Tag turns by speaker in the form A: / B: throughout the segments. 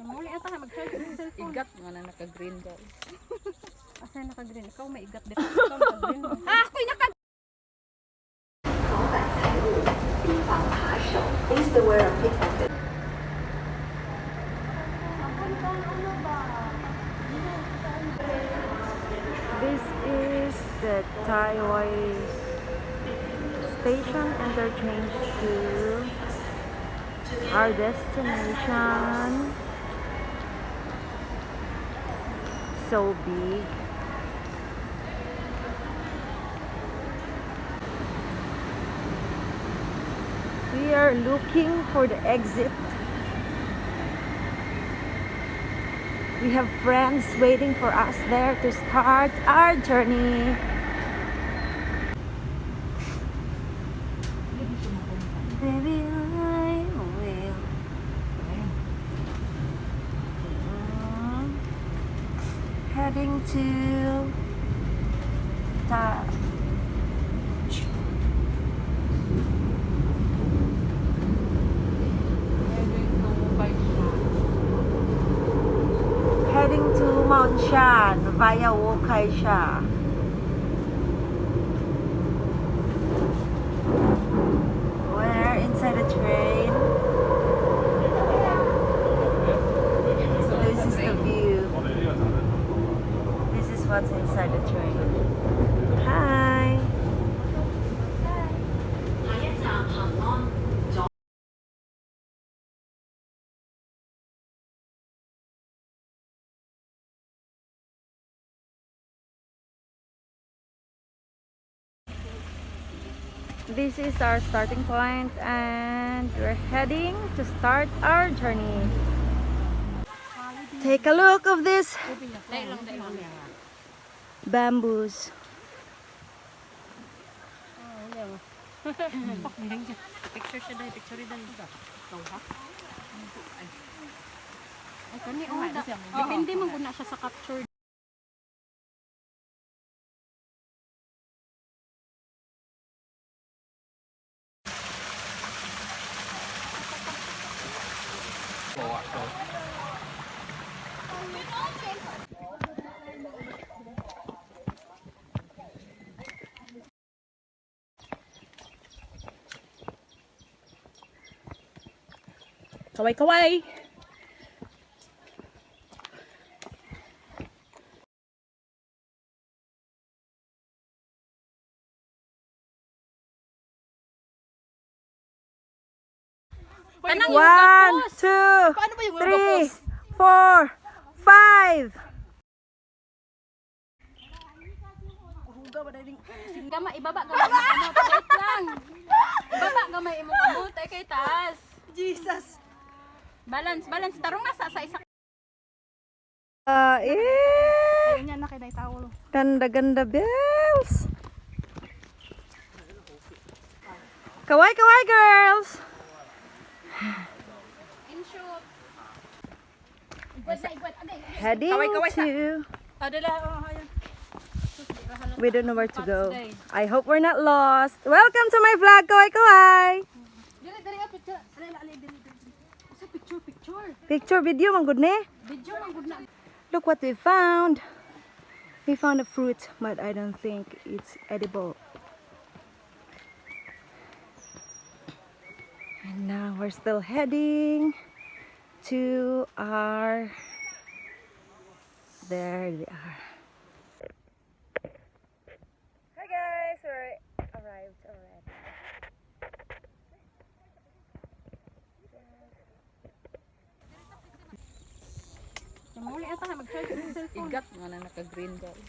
A: Muli ata ka mag-charge ng cellphone.
B: Igat nga na naka-green, guys.
A: Asa naka-green? Ikaw may igat dito. Ikaw naka-green. Ah, ako'y naka.
C: Please beware of pickpockets.
D: This is the Tai Wai Station interchange to our destination. So big. We are looking for the exit. We have friends waiting for us there to start our journey. Baby, I will. Heading to Ta.
B: Heading to Baisha.
D: Heading to Mount Shan via Wu Kai Sha. We're inside a train. This is the view. This is what's inside the train. Hi.
C: 下一站恒安。
D: This is our starting point and we're heading to start our journey. Take a look of this bamboos.
A: Picture siya dahil. Picture rin dahil. Ay, kani oh. Depende man gud na siya sa capture.
B: Kaway kaway!
A: Kanang
D: One, two,
B: Paano ba yung
D: three, four, five.
A: Gama, ibaba gamay imong kamot. Wait lang. Ibaba gamay imong kamot. Ay kay taas.
D: Jesus.
A: Balance, balance. Tarong na sa isa.
D: Eh.
A: Ayun na kay tawol.
D: Ganda ganda bells. Kaway kaway, girls.
A: Inshoot. Igwad na, igwad. Agay.
D: Heading
B: Kaway, kaway sa-
D: to
A: Adala, oh, ayan.
D: We don't know where to go. I hope we're not lost. Welcome to my vlog, kaway kaway.
A: Dili, dili, ah, picture. Alay, alay, dili, dili. Sa picture, picture.
D: Picture video man gud ni.
A: Video man gud na.
D: Look what we found. We found a fruit, but I don't think it's edible. And now we're still heading to our. There they are. Hi guys, we arrived already.
A: Muli ata ka mag-charge ng cellphone.
B: Igat nga na naka-green, guys.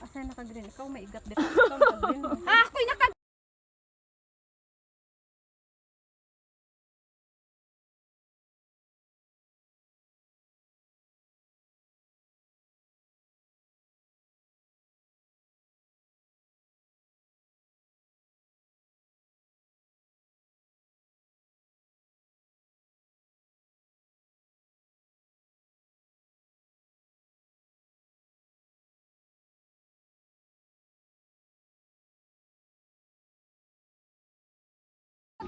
A: Asa naka-green? Ikaw may igat dito. Ikaw naka-green. Ah, ako'y naka.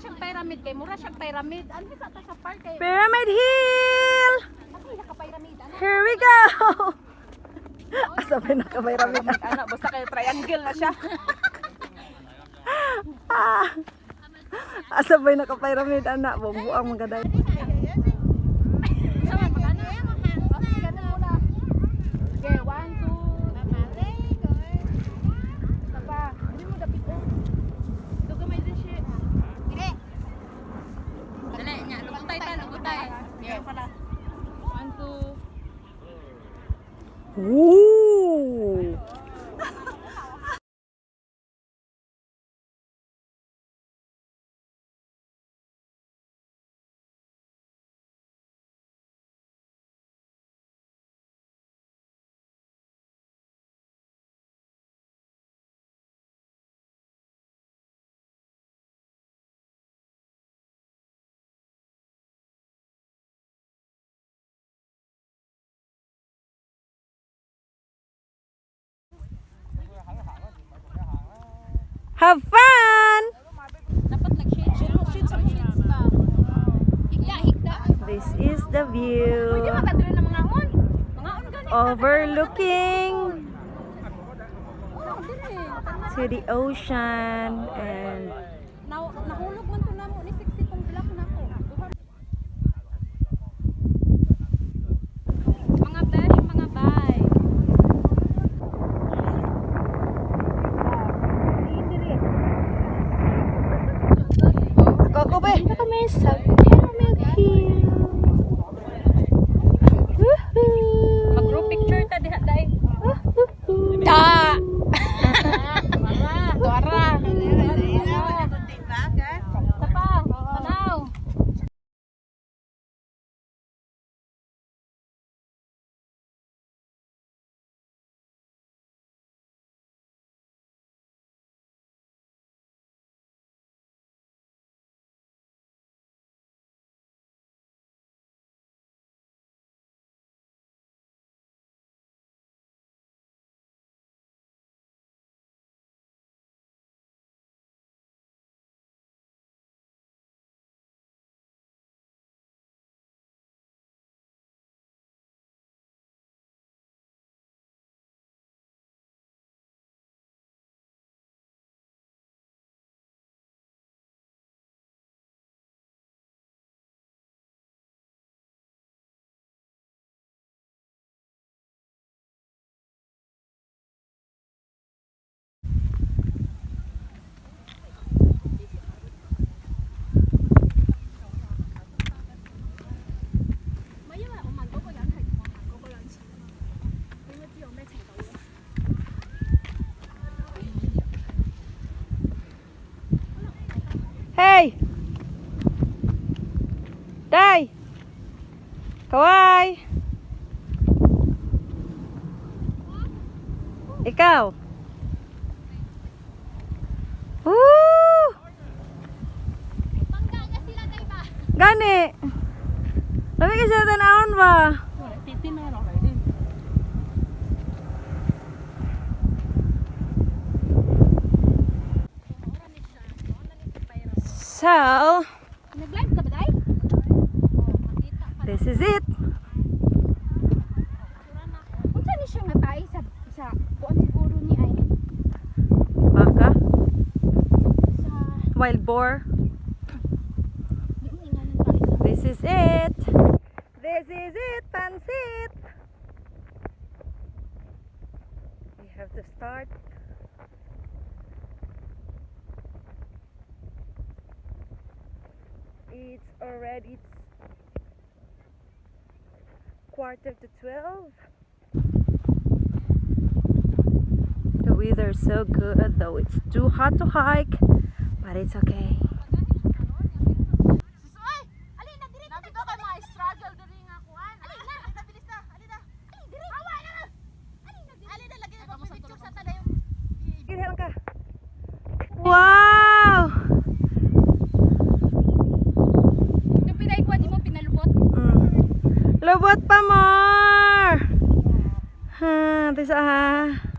A: Siyang pyramid kay mura siyang pyramid. Ano sa ta sa park kay
D: Pyramid Hill! Here we go! Asa pa nakabayramid?
B: Ano, basta kayo triangle na siya.
D: Ah! Asa ba nakapyramid ana? Buang mga day.
B: Okay, one, two. Isa pa. Hindi mo dapit oh. Ito gamay din siya.
A: Dali, nya, lugutay ta, lugutay.
B: One, two.
D: Ooh! Have fun!
A: Dapat nag-shade siya. Shades ba? Higda, higda.
D: This is the view.
A: Makadiri na mga on. Mga on gani.
D: Overlooking
A: Oh, diri.
D: to the ocean and
A: Nahulog man to namo ni sexy tong black nako. Mga besh, mga bay.
D: Ako be.
A: Dito kami sa Pyramid Hill. Mag-group picture ta diha dai. Ta. Tuara. Tapa, tanaw.
D: Hey! Day! Kawai! Ikaw! Woo!
A: Pangga na sila day ba?
D: Gani! Labi ka siya tanawon ba?
B: Titi na lang kayo din.
D: So,
A: Nag-live ka ba day?
D: this is it.
A: Unsa ni siya nga tae sa kuan siguro ni ay
D: Baka?
A: sa
D: Wild boar.
A: di mo inganan tae sa
D: This is it. This is it, pansit. We have to start. It's already 11:45. The weather's so good, though it's too hot to hike, but it's okay.
B: Nandito kay mga struggle diri nga kuan. Ali na, bilis na. Ali na. Ali diri. Awa na. Ali na. Ali na lagi na picture sa tada yung
D: Inhale ka. Wow!
A: Yung pinay kuan mo pinalubot.
D: Lubot pa more! Ha, tisa ha.